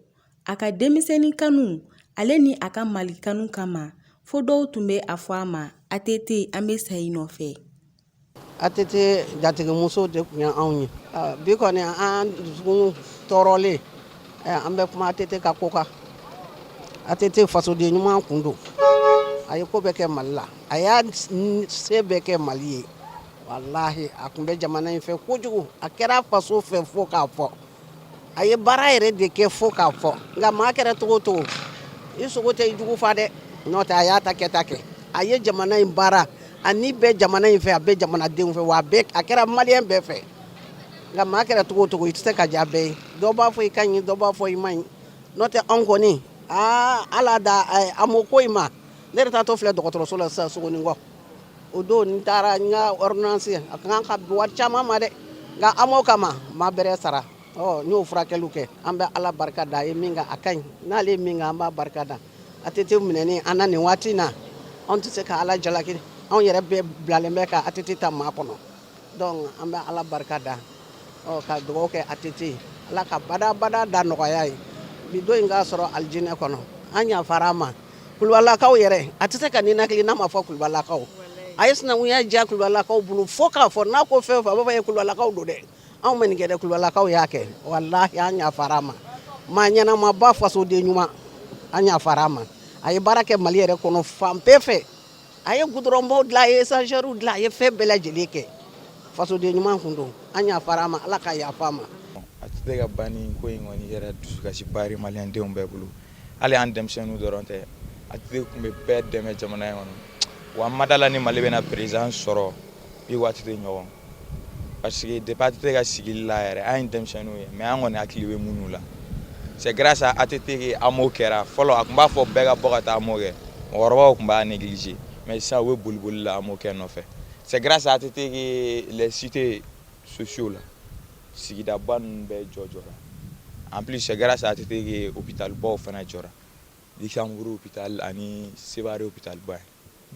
a ka denmisɛnnin kanu ale ni a ka Mali kanu kama, fo dɔw tun bɛ a fɔ a ma ATT an bɛ sa i nɔfɛ. ATT jatigimuso de tun ye anw ye. Bi kɔni an dusukun tɔɔrɔlen, an bɛ kuma ATT ka ko kan. ATT fasoden ɲuman kun don. A ye ko bɛɛ kɛ Mali la, a y'a se bɛɛ kɛ Mali ye. Walahi a tun bɛ jamana in fɛ kojugu, a kɛra faso fɛ fo k'a fɔ. A ye baara yɛrɛ de kɛ fo k'a fɔ. Nka maa kɛra cogo o cogo, i sogo tɛ i jugu fa dɛ. N'o tɛ a y'a ta kɛta kɛ. A ye jamana in baara, a ni bɛ jamana in fɛ, a bɛ jamanadenw fɛ, wa a kɛra maliyɛn bɛɛ fɛ. Nka maa kɛra cogo o cogo, i tɛ se ka diya bɛɛ ye. Dɔ b'a fɔ i ka ɲi, dɔ b'a fɔ i man ɲi. N'o tɛ anw kɔni, aa ala da AMO ko in ma. Ne yɛrɛ taatɔ filɛ dɔgɔtɔrɔso la sisan Sogonikɔ. O don n taara n ka ordonnance, a ka kan ka wari caman ma dɛ. Nka AMO kama n ma bɛrɛ sara. Ɔ n y'o furakɛliw kɛ. An bɛ Ala barika da, a ye min kɛ a ka ɲi. N'ale ye min kɛ an b'a barika da. ATT minɛni an na nin waati in na, anw tɛ se ka Ala jalaki. Anw yɛrɛ bɛɛ bilalen bɛ ka ATT ta maa kɔnɔ. Donc an bɛ Ala barika da, ɔ ka dugawu kɛ ATT ye. Ala ka badabada da nɔgɔya ye. Bi don in k'a sɔrɔ alijinɛ kɔnɔ. An yafara a ma. Kulubalilakaw yɛrɛ, a tɛ se ka ninakili n'a ma fɔ kulubalilakaw. A ye sinankunya diya kulubalilakaw bolo fo k'a fɔ n'a ko fɛn o fɛn, a b'a fɔ e kulubalilakaw don dɛ. Anw ma nin kɛ dɛ, kulubalilakaw y'a kɛ. Walahi an yafara a ma. Maa ɲɛnamaba, fasoden ɲuman, an yafara a ma. A ye baara kɛ Mali yɛrɛ kɔnɔ fan bɛɛ fɛ. A ye gudɔrɔnbaw dilan, a ye échangeurs dilan, a ye fɛn bɛɛ lajɛlen kɛ. Fasoden ɲuman kun don. An yafara a ma, Ala ka yafa a ma. ATT ka banni ko in kɔni kɛra dusukasiba ye maliyɛndenw bɛɛ bolo. Hali an denmisɛnninw dɔrɔn tɛ, ATT tun bɛ bɛɛ dɛmɛ jamana in kɔnɔ. Wa n ma da la ni Mali bɛna président sɔrɔ i ko ATT ɲɔgɔn. Parce que depuis ATT ka sigili la yɛrɛ, an ye denmisɛnninw ye mais an kɔni hakili bɛ minnu la. C'est grâce à ATT que AMO kɛra. Fɔlɔ a tun b'a fɔ bɛɛ ka bɔ ka taa AMO kɛ. Mɔgɔkɔrɔbaw tun b'a négliger mais sisan u bɛ boli boli la AMO kɛ nɔfɛ. C'est grâce à ATT que les cités sociaux la, sigidaba ninnu bɛɛ jɔ jɔra. En plus c'est grâce à ATT que hôpital baw fana jɔra. Luxembourg hôpital ani Sevare hôpital ba.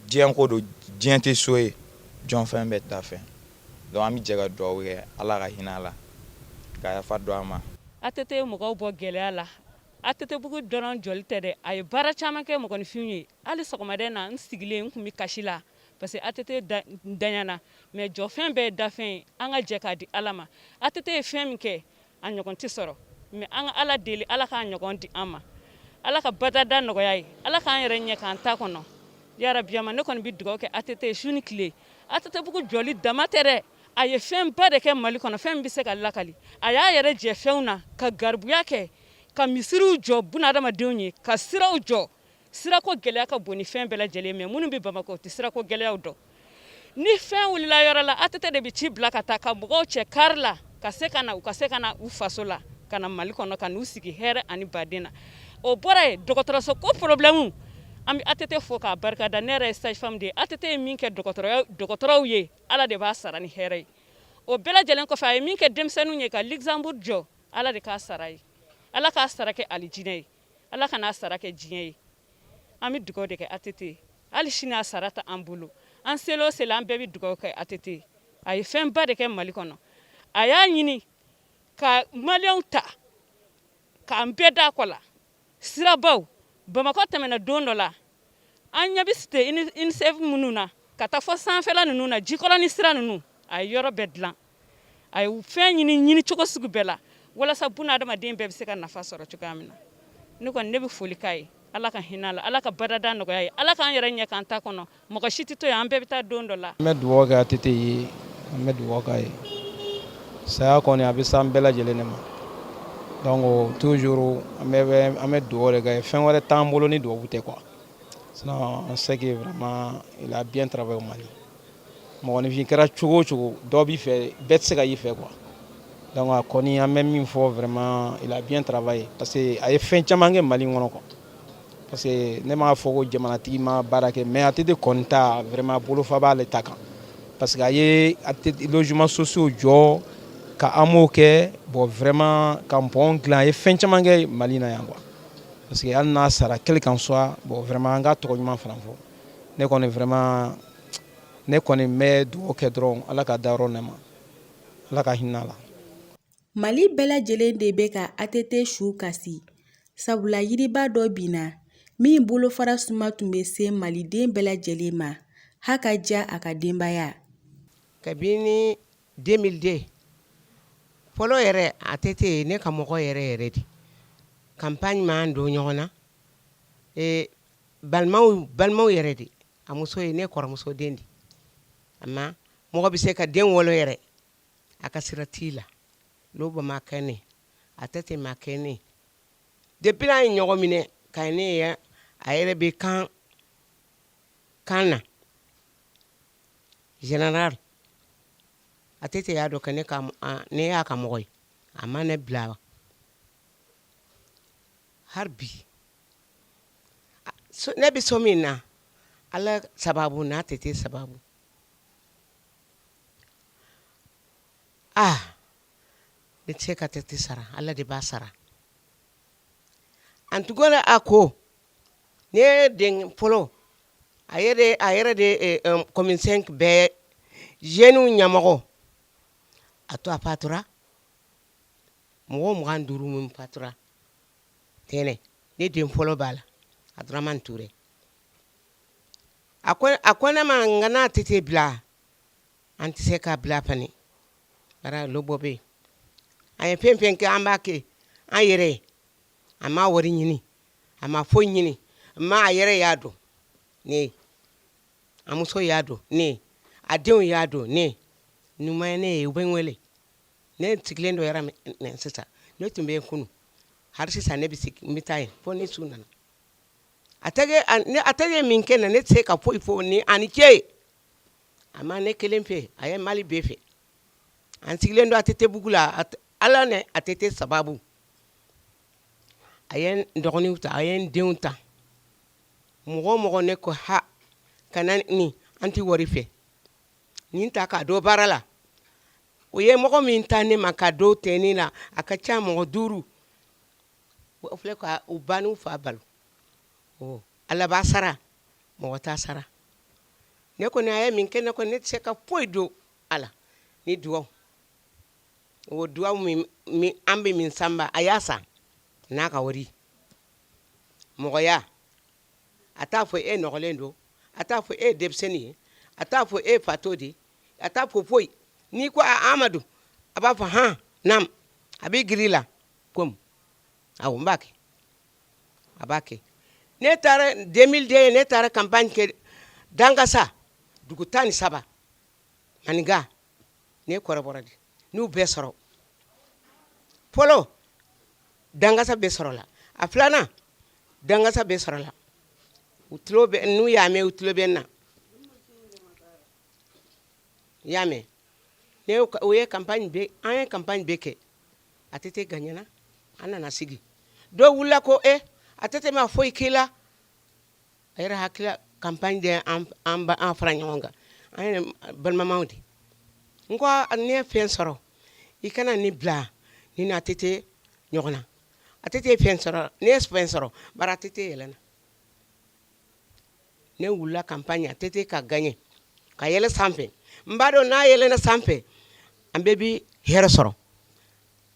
Diɲɛ ko don, diɲɛ tɛ so ye, jɔn fɛn bɛɛ ta fɛn. Donc an bɛ jɛ ka dugawu kɛ Ala ka hinɛ a la, ka yafa don a ma. ATT ye mɔgɔw bɔ gɛlɛya la. ATT bugu dɔrɔn jɔli tɛ dɛ, a ye baara caman kɛ mɔgɔninfinw ye. Hali sɔgɔmada in na n sigilen n tun bɛ kasi la parce que ATT daɲana, mais jɔfɛn bɛɛ ye dafɛn ye, an ka jɛ k'a di Ala ma. ATT ye fɛn min kɛ, a ɲɔgɔn tɛ sɔrɔ, mais an ka Ala deli Ala k'a ɲɔgɔn di an ma. Ala ka badada nɔgɔya ye, Ala k'an yɛrɛ ɲɛ k'an ta kɔnɔ. Yarabi ama, ne kɔni bɛ dugawu kɛ ATT ye su ni tile. ATT bugu jɔli dama tɛ dɛ, a ye fɛnba de kɛ Mali kɔnɔ, fɛn min bɛ se ka lakali. A y'a yɛrɛ jɛ fɛnw na, ka garibuya kɛ, ka misiriw jɔ bunadamadenw ye, ka siraw jɔ. Sirako gɛlɛya ka bon ni fɛn bɛɛ lajɛlen, mais minnu bɛ Bamakɔ u tɛ sirako gɛlɛyaw dɔn. Ni fɛn wulila yɔrɔ la, ATT de bɛ ci bila ka taa ka mɔgɔw cɛ kari la ka se ka na, u ka se ka na u faso la, ka na Mali kɔnɔ, ka n'u sigi hɛrɛ ani baden na. O bɔra yen, dɔgɔtɔrɔso ko problème, an bɛ ATT fo k'a barika da. Ne yɛrɛ ye sage femme de ye. ATT ye min kɛ dɔgɔtɔrɔw ye, Ala de b'a sara ni hɛrɛ ye. O bɛɛ lajɛlen kɔfɛ, a ye min kɛ denmisɛnninw ye ka Luxembourg jɔ, Ala de k'a sara ye. Ala k'a sara kɛ alijinɛ ye, Ala kan'a sara kɛ diɲɛ ye. An bɛ dugawu de kɛ ATT ye. Hali sini a sara tɛ an bolo. An seli o seli, an bɛɛ bɛ dugawu kɛ ATT ye. A ye fɛnba de kɛ Mali kɔnɔ. A y'a ɲini ka maliyɛnw ta k'an bɛɛ da kɔ la. Sirabaw, Bamakɔ tɛmɛna don dɔ la, an ɲɛ bɛ cité UNICEF minnu na ka taa fɔ sanfɛla ninnu na, Jikɔrɔni sira ninnu, a ye yɔrɔ bɛɛ dilan. A ye fɛn ɲini ɲini cogo sugu bɛɛ la walasa buna adamaden bɛɛ bɛ se ka nafa sɔrɔ cogoya min na. Ne kɔni, ne bɛ foli k'a ye. Ala ka hinɛ a la, Ala ka badada nɔgɔya ye, Ala k'an yɛrɛ ɲɛ k'an ta kɔnɔ. Mɔgɔ si tɛ to yan, an bɛɛ bɛ taa don dɔ la. An bɛ dugawu kɛ ATT ye, an bɛ dugawu k'a ye. Saya kɔni a bɛ s'an bɛɛ lajɛlen de ma. Donc toujours an bɛ dugawu de kɛ, fɛn wɛrɛ t'an bolo ni dugawu tɛ quoi. Sinon on sait que vraiment il a bien travaillé au Mali. Mɔgɔninfin kɛra cogo o cogo, dɔ b'i fɛ, bɛɛ tɛ se ka y'i fɛ quoi. Donc a kɔni, an bɛ min fɔ, vraiment il a bien travaillé parce que a ye fɛn caman kɛ Mali kɔnɔ quoi. Parce que ne m'a fɔ ko jamanatigi ma baara kɛ, mais ATT kɔni ta, vraiment bolofa b'ale ta kan. Parce que a ye logement sociaux jɔ, ka AMO kɛ, bon vraiment ka pont dilan, a ye fɛn caman kɛ Mali na yan quoi. Parce que hali n'a sara, quel qu'en soit, bon vraiment an ka tɔgɔ ɲuman fana fɔ. Ne kɔni, vraiment ne kɔni bɛ dugawu kɛ dɔrɔn, Ala ka dayɔrɔ nɛma, Ala ka hinɛ a la. Mali bɛɛ lajɛlen de bɛ ka ATT su kasi sabula yiriba dɔ binna min bolofara suma tun bɛ se maliden bɛɛ lajɛlen ma ha ka diya a ka denbaya. Kabini 2002 fɔlɔ yɛrɛ ATT ye ne ka mɔgɔ yɛrɛ yɛrɛ de campagne m'an don ɲɔgɔn na balimaw balimaw yɛrɛ de a muso ye ne kɔrɔmuso den de a ma mɔgɔ bɛ se ka den wolo yɛrɛ a ka sira t'i la Lobo ma kɛ ne ATT ma kɛ ne depuis an ye ɲɔgɔn minɛ ka ne ye a yɛrɛ bɛ kan kan na général ATT y'a dɔn ka ne ka ne y'a ka mɔgɔ ye a ma ne bila hali bi ne bɛ so min na Ala sababu n'a ATT sababu Aa ne tɛ se ka ATT sara Ala de b'a sara en tout cas a ko ne den fɔlɔ a yɛrɛ de commune 5 bɛɛ jeunes ɲɛmɔgɔ a to a fatura mɔgɔ 25 min fatura tɛnɛn ne den fɔlɔ b'a la Abdramane Touré a ko ne ma n kana ATT bila an tɛ se k'a bila fana bara Lobo bɛ yen an ye fɛn fɛn kɛ an b'a kɛ an yɛrɛ ye a ma wari ɲini a ma foyi ɲini ma a yɛrɛ y'a dɔn ne a muso y'a dɔn ne a denw y'a dɔn ne ɲuman ye ne ye u bɛ n wele ne sigilen don yɔrɔ min sisan ne tun bɛ yen kunun hali sisan ne bɛ sigi n bɛ taa yen fo ni su nana a tɛ min kɛ na ne tɛ se ka foyi fɔ ni a ni ce ye a ma ne kelen fɛ a ye Mali bɛɛ fɛ an sigilen don ATT bugu la Ala ni ATT sababu a ye n dɔgɔninw ta a ye n denw ta mɔgɔ o mɔgɔ ne ko ha kana nin an tɛ wari fɛ nin ta k'a don baara la o ye mɔgɔ min ta ne ma ka don tɛni la a ka ca mɔgɔ duuru o filɛ ka u ba n'u fa balo Ala b'a sara mɔgɔ t'a sara ne kɔni a ye min kɛ ne kɔni ne tɛ se ka foyi don a la ni dugawu o dugawu min an bɛ min sanba a y'a san n'a ka wari mɔgɔya a t'a fɔ e nɔgɔlen don a t'a fɔ e ye denmisɛnnin ye a t'a fɔ e ye fatɔ de a t'a fɔ foyi n'i ko a Amadu a b'a fɔ han naam a b'i girin i la komi awɔ n b'a kɛ a b'a kɛ ne taara 2002 ne taara campagne kɛ Dangasa dugu 13 maninka ne kɔrɔbɔrɔ de n'u bɛɛ sɔrɔ fɔlɔ Dangasa bɛɛ sɔrɔla a filanan Dangasa bɛɛ sɔrɔla u tulo bɛ n'u y'a mɛn u tulo bɛ n na i y'a mɛn ne o ye campagne bɛɛ an ye campagne bɛɛ kɛ ATT gagnera an nana sigi dɔw wulila ko e ATT ma foyi k'i la a yɛrɛ hakili campagne de an an fara ɲɔgɔn kan an ye balimamaw de n ko ne ye fɛn sɔrɔ i kana ne bila ni na ATT ɲɔgɔn na ATT ye fɛn sɔrɔ ne ye fɛn sɔrɔ bari ATT yɛlɛnna ne wulila campagne ATT ka gagner ka yɛlɛ sanfɛ n b'a dɔn n'a yɛlɛnna sanfɛ an bɛɛ bi hɛrɛ sɔrɔ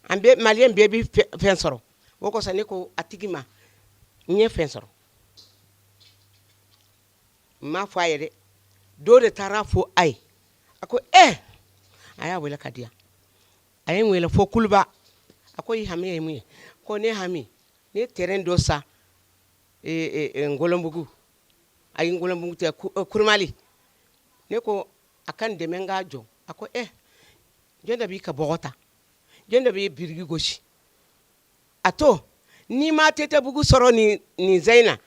an bɛɛ maliyɛn bɛɛ bi fɛn sɔrɔ o kosɔn ne ko a tigi ma n ye fɛn sɔrɔ n m'a fɔ a ye dɛ dɔ de taara fɔ a ye a ko ɛ a y'a wele ka di yan a ye n wele fo kuluba a ko i hami ye mun ye ko ne hami ne terrain dɔ san Ngolombugu ayi Ngolombugu tɛ Kurumali ne ko a ka n dɛmɛ n k'a jɔ a ko ɛ jɔn de b'i ka bɔgɔ ta jɔn de b'i biriki gosi a to n'i ma ATT-bugu sɔrɔ nin nin zan in na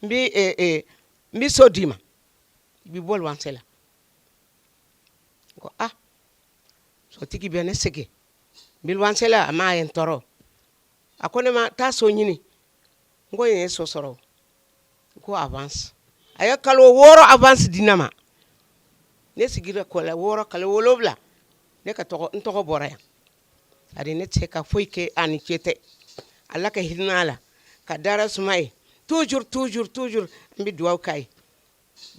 n bɛ n bɛ so d'i ma i bɛ bɔ luwanse la n ko ah sotigi bɛ ne sɛgɛn n bɛ luwanse la a ma ye n tɔɔrɔ a ko ne ma taa so ɲini n ko n ye so sɔrɔ ko avance a ye kalo 6 avance di ne ma ne sigira kalo 6 kalo 7 ne ka tɔgɔ n tɔgɔ bɔra yan ari ne tɛ se ka foyi kɛ a ni ce tɛ ala ka hinɛ a la ka dara suma ye toujours toujours toujours n bɛ dugawu k'a ye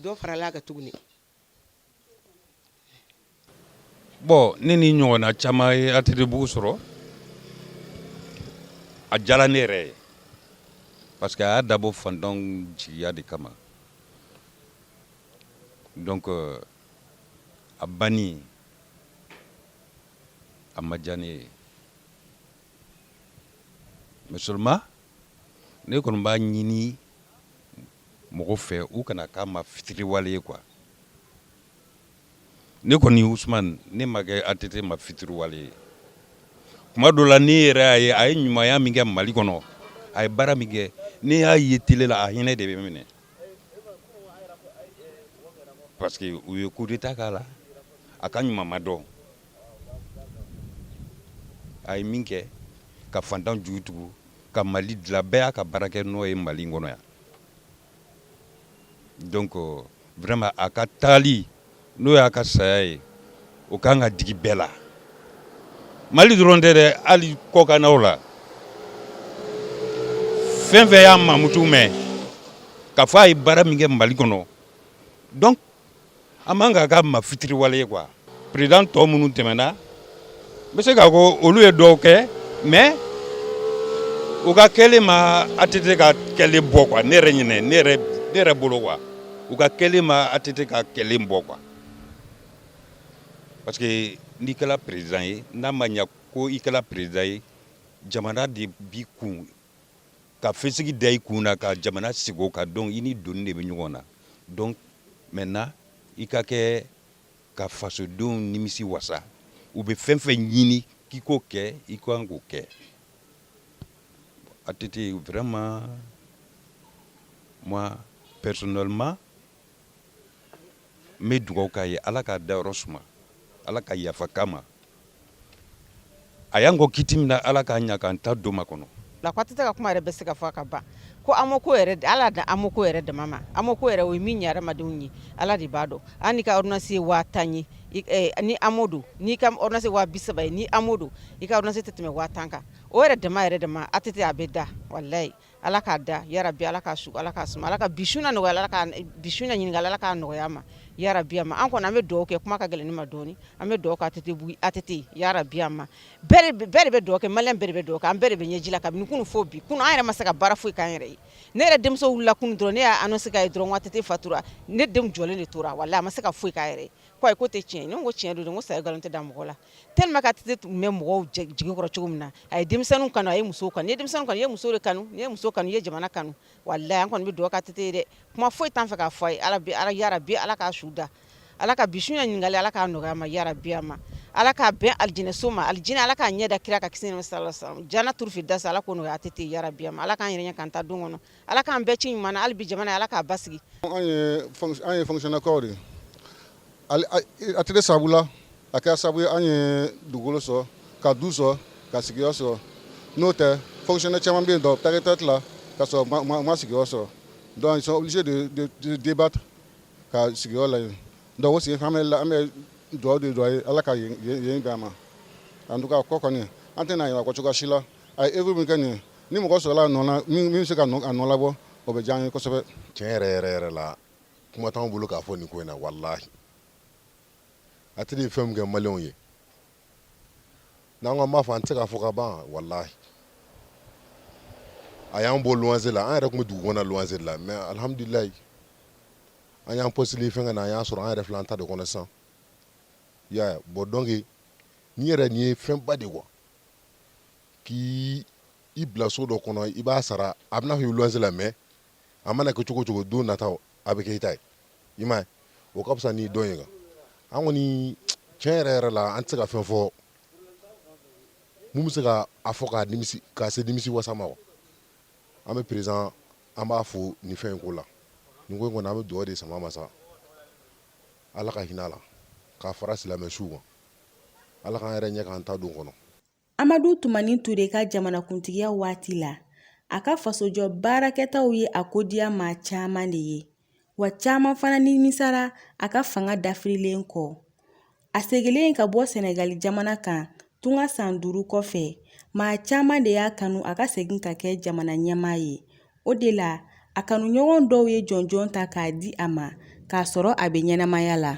dɔ farala a kan tuguni. Bon, ne ni ɲɔgɔnna caman ye ATT-bugu sɔrɔ. A diyara ne yɛrɛ ye parce que a y'a dabɔ fantanw jigiya de kama. Donc a banni, a ma diya ne ye, mais seulement ne kɔni b'a ɲini mɔgɔ fɛ, u kana k'a ma fitiriwale ye quoi. Ne kɔni Usumani, ne ma kɛ ATT ma fitiriwale ye. Kuma dɔ la, ne yɛrɛ y'a ye a ye ɲumanya min kɛ Mali kɔnɔ, a ye baara min kɛ, ne y'a ye télé la, a hinɛ de bɛ minɛ, parce que u ye coup d'état k'a la, a ka ɲuman ma dɔn. A ye min kɛ ka fantan jugu tugu ka Mali dilan, bɛɛ y'a ka baara kɛ n'o ye Mali kɔnɔ yan. Donc vraiment, a ka taali, n'o y'a ka saya ye, o kan ka digi bɛɛ la. Mali dɔrɔn tɛ dɛ, hali kɔkannaw la, fɛn fɛn y'a mamutu mɛn k'a fɔ a ye baara min kɛ Mali kɔnɔ. Donc an man ka k'a ma fitiriwale ye quoi. Président tɔ minnu tɛmɛna, n bɛ se k'a ko olu ye dɔw kɛ, mais u ka kɛlen ma ATT ka kɛlen bɔ quoi. Ne yɛrɛ ɲinɛ, ne yɛrɛ bolo quoi, u ka kɛlen ma ATT ka kɛlen bɔ quoi, parce que n'i kɛra président ye, n'a ma ɲa ko i kɛra président ye, jamana de b'i kun ka fɛnsigi da i kun na ka jamana sigi o kan. Donc i ni doni de bɛ ɲɔgɔn na. Donc maintenant, i ka kɛ ka fasodenw nimisi wasa. U bɛ fɛn fɛn ɲini k'i k'o kɛ, i kan k'o kɛ. ATT, vraiment, moi personnellement, n bɛ dugawu k'a ye, Ala k'a dayɔrɔ suma, Ala ka yafa k'a ma. A y'an kɔ kiti min na, Ala k'a ɲa k'an ta don ma kɔnɔ. La ko ATT ka kuma yɛrɛ bɛ se ka fɔ ka ban ko AMO ko yɛrɛ, Ala da AMO ko yɛrɛ dama ma. AMO ko yɛrɛ, o ye min ɲɛ adamadenw ye, Ala de b'a dɔn. Hali n'i ka ordonnance ye 10 000 ye ni AMO don, n'i ka ordonnance ye 30 000 ye ni AMO don, i ka ordonnance tɛ tɛmɛ 10 000 kan. O yɛrɛ dama yɛrɛ dama, ATT a bɛ da walayi. Ala k'a da yarabi, Ala k'a su, Ala k'a suma, Ala ka bi su na nɔgɔya, Ala ka bi su na ɲininkali, Ala k'a nɔgɔya ma yarabi. A ma an kɔni, an bɛ dugawu kɛ. Kuma ka gɛlɛn ne ma dɔɔni. An bɛ dugawu kɛ ATT bugu, ATT yarabi. A ma bɛɛ de bɛ dugawu kɛ, maliyɛn bɛɛ de bɛ dugawu kɛ. An bɛɛ de bɛ ɲɛji la kabini kunun fo bi. Kunun, an yɛrɛ ma se ka baara foyi k'an yɛrɛ ye. Ne yɛrɛ denmuso wulila kunun dɔrɔn, ne y'a annonce k'a ye dɔrɔn ko ATT fatura. Ne denw jɔlen de tora walayi, a ma se ka foyi k'a yɛrɛ ye. Ko ayi, ko tɛ tiɲɛ ye. Ne ko tiɲɛ don, n ko saya nkalon tɛ da mɔgɔ la, tellement que ATT tun bɛ mɔgɔw jigi kɔrɔ cogo min na. A ye denmisɛnninw kanu, a ye musow kanu. N'i ye denmisɛnninw kanu, i ye muso de kanu. N'i ye muso kanu, i ye jamana kanu. Walayi, an kɔni bɛ dugawu kɛ ATT ye dɛ. Kuma foyi t'an fɛ k'a fɔ a ye. Ala bi ala yarabi, Ala k'a su da, Ala ka bi su ɲininkali, Ala k'a nɔgɔya ma yarabi. A ma Ala k'a bɛn alijinɛso ma, alijinɛ, Ala k'a ɲɛ da kira ka kisi ni sallallahu alaihi wasallam, jana turufi dasa, Ala k'o nɔgɔya ATT yarabi. A ma Ala k'an yɛrɛ ɲɛ k'an ta don kɔnɔ, Ala k'an bɛɛ ci ɲuman na. Hali bi jamana, Ala k'a basigi. An ye fonctionnaire de ye. ATT sababu la, a kɛra sababu ye an ye dugukolo sɔrɔ, ka du sɔrɔ, ka sigiyɔrɔ sɔrɔ. N'o tɛ, fonctionnaire caman bɛ yen dɔ taa retraite la ka sɔrɔ ma sigiyɔrɔ sɔrɔ. Donc ils sont obligés de débattre ka sigiyɔrɔ laɲini. Donc o senfɛ, an bɛ dugawu de don a ye, Ala ka yen bɛn a ma. En tout cas, kɔ kɔni, an tɛna ɲinɛ a kɔ cogoya si la. A ye œuvre min kɛ nin ye, ni mɔgɔ sɔrɔla a nɔ na min bɛ se ka a nɔ labɔ, o bɛ diya an ye kosɛbɛ. Tiɲɛ yɛrɛ yɛrɛ yɛrɛ la, kuma t'anw bolo k'a fɔ nin ko in na. Walahi, ATT ye fɛn min kɛ maliyɛnw ye, n'an ko an b'a fɔ, an tɛ se k'a fɔ ka ban. Walahi, a y'an bɔ luwanse la. An yɛrɛ tun bɛ dugu kɔnɔ luwanse de la, mais alihamudulilayi, an y'an postuler fɛn ka na, an y'a sɔrɔ, an yɛrɛ filɛ an ta de kɔnɔ sisan. I y'a ye? Bon, donc nin yɛrɛ, nin ye fɛnba de quoi, k'i i bila so dɔ kɔnɔ, i b'a sara, a bɛna fɔ i luwanse la, mais a mana kɛ cogo o cogo, don nataw a bɛ kɛ i ta ye. I m'a ye, o ka fisa ni dɔn ye kan. An kɔni, tiɲɛ yɛrɛ yɛrɛ la, an tɛ se ka fɛn fɔ mun bɛ se ka a fɔ k'a nimisi, k'a se nimisi wasa ma. An bɛ président, an b'a fo nin fɛn in ko la. Nin ko in kɔni, an bɛ dugawu de sama ma sa, Ala ka hinɛ a la k'a fara silamɛ suw kan, Ala k'an yɛrɛ ɲɛ k'an ta don kɔnɔ. Amadu Tumani Ture ka jamanakuntigiya waati la, a ka fasojɔ baarakɛtaw ye a kodiya maa caman de ye, wa caman fana nimisara a ka fanga dafirilen kɔ. A seginnen ka bɔ Sɛnɛgali jamana kan tunga san 5 kɔfɛ, maa caman de y'a kanu a ka segin ka kɛ jamana ɲɛmaa ye. O de la, a kanuɲɔgɔn dɔw ye jɔnjɔn ta k'a di a ma k'a sɔrɔ a bɛ ɲɛnamaya la.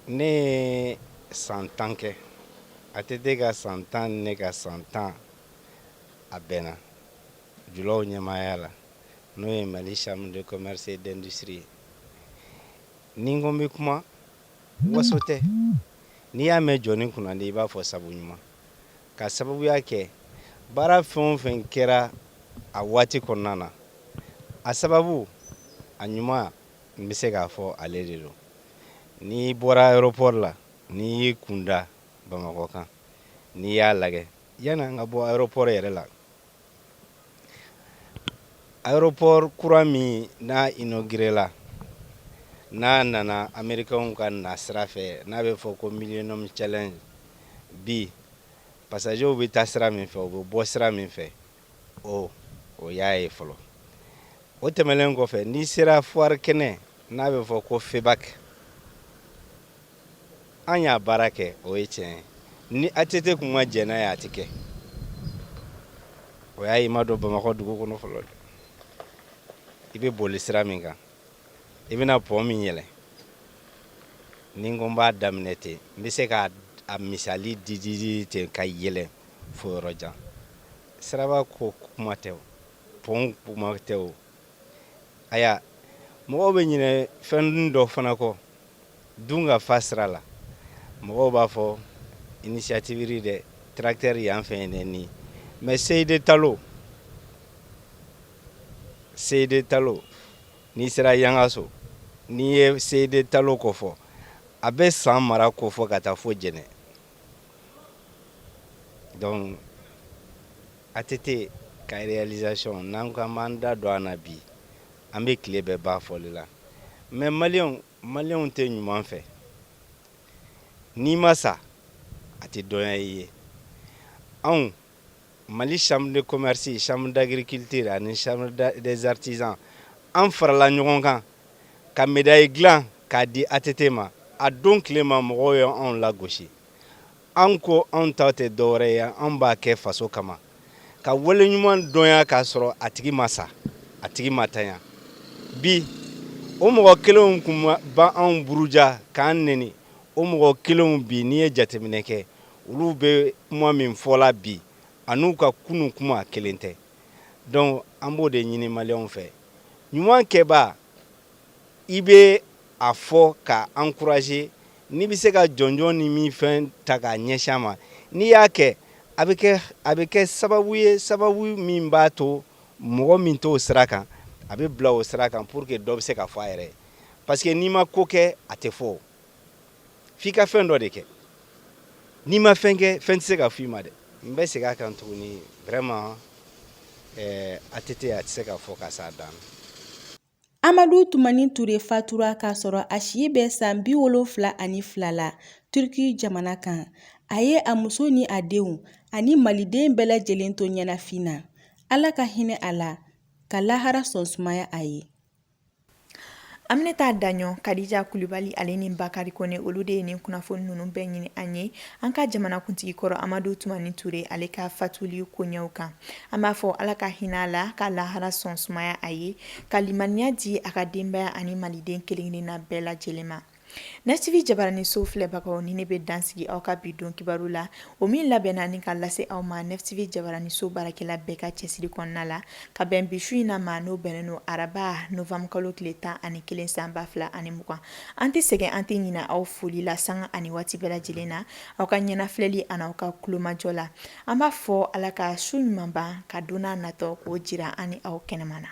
Ne ye san 10 kɛ. ATT ka san 10 ni ne ka san 10 a bɛnna julaw ɲɛmaaya la, n'o ye Mali Chambre de commerce et d'industrie ye. Ni n ko n bɛ kuma, waso tɛ. N'i y'a mɛn jɔni kunnandi, i b'a fɔ sabu ɲuman. Ka sababuya kɛ baara fɛn o fɛn kɛra a waati kɔnɔna na, a sababu a ɲuman, n bɛ se k'a fɔ ale de don. N'i bɔra aéroport la, n'i y'i kun da Bamakɔ kan, n'i y'a lajɛ, yanni an ka bɔ aéroport yɛrɛ la, aéroport kura min n'a inauguré la, n'a nana américains ka na sira fɛ, n'a bɛ fɔ ko Millennium Challenge, bi passagers bɛ taa sira min fɛ, u bɛ bɔ sira min fɛ, o y'a ye fɔlɔ. O tɛmɛnen kɔfɛ, n'i sera foire kɛnɛ n'a bɛ fɔ ko FEBAK, an y'a baara kɛ, o ye tiɲɛ ye. Ni ATT kun ma jɛn n'a ye, a tɛ kɛ. O y'a ye i ma don Bamakɔ dugu kɔnɔ fɔlɔ dɛ. I bɛ boli sira min kan, i bɛna pont min yɛlɛ, ni n ko n b'a daminɛ ten, n bɛ se k'a misali di di di ten ka yɛlɛ fo yɔrɔ jan. Siraba ko kuma tɛ o, pont kuma tɛ o. Aya, mɔgɔw bɛ ɲinɛ fɛn dɔ fana kɔ. Dunkafa sira la, mɔgɔw b'a fɔ initiative dɛ, tracteur yan fɛ yen dɛ nin. Mais CID Talo, CID Talo, n'i sera Yangaso, n'i ye CID Talo kofɔ, a bɛ San mara kofɔ ka taa fo Jɛnɛ. Donc ATT ka réalisation, n'an ko an b'an da don a na bi, an bɛ tile bɛɛ ban fɔli la. Mais maliyɛnw tɛ ɲuman fɛ. N'i ma sa, a tɛ dɔnya i ye. Anw Mali chambre de commerce, chambre d'agriculture ani chambre des artisans, an farala ɲɔgɔn kan ka médaille dilan k'a di ATT ma. A don tile ma, mɔgɔw ye anw lagosi. An ko anw ta tɛ dɔwɛrɛ ye, an b'a kɛ faso kama, ka wale ɲuman dɔnya k'a sɔrɔ a tigi ma sa, a tigi ma tanya. Bi o mɔgɔ kelenw kun b'anw buruja k'an neni, o mɔgɔ kelenw bi, n'i ye jateminɛ kɛ, olu bɛ kuma min fɔla bi an'u ka kunun kuma kelen tɛ. Donc an b'o de ɲini maliyɛnw fɛ. Ɲuman kɛbaa, i bɛ a fɔ ka encourager. N'i bɛ se ka jɔnjɔn ni min fɛn ta k'a ɲɛsin a ma, n'i y'a kɛ, a bɛ kɛ sababu ye, sababu min b'a to mɔgɔ min t'o sira kan, a bɛ bila o sira kan, pour que dɔ bɛ se ka fɔ a yɛrɛ ye. Parce que n'i ma ko kɛ, a tɛ fɔ. F'i ka fɛn dɔ de kɛ. N'i ma fɛn kɛ, fɛn tɛ se ka fɔ i ma dɛ. N bɛ segin a kan tuguni, vraiment, ATT, a tɛ se ka fɔ ka s'a dan na. Amadu Tumani Ture fatura k'a sɔrɔ a si bɛ san 72 la Turki jamana kan. A ye a muso ni a denw ani maliden bɛɛ lajɛlen to ɲɛnafin na. Ala ka hinɛ a la, ka lahara sɔn sumaya a ye. Aminata Daɲɔ, Kadija Kulibali ale ni Bakari Kone, olu de ye nin kunnafoni ninnu bɛɛ ɲini an ye an ka jamanakuntigi kɔrɔ Amadu Tumani Ture ale ka fatuli koɲɛw kan. An b'a fɔ Ala ka hinɛ a la, ka lahara sɔn sumaya a ye, ka limaniya di a ka denbaya ani maliden kelen-kelenna bɛɛ lajɛlen ma. 9 TV jabaraniso filɛbagaw, ni ne bɛ dan sigi aw ka bi don kibaru la, o min labɛnna ni ka lase aw ma 9 TV jabaraniso baarakɛla bɛɛ ka cɛsiri kɔnɔna la, ka bɛn bi su in na ma, n'o bɛnnen don araba novembre kalo tile 11 san 2020. An tɛ sɛgɛn, an tɛ ɲinɛ aw foli la sanga ani waati bɛɛ lajɛlen na, aw ka ɲɛnafilɛli ani aw ka tulomajɔ la. An b'a fɔ Ala ka su ɲuman ban, ka don n'a natɔ k'o jira an ni aw kɛnɛma na.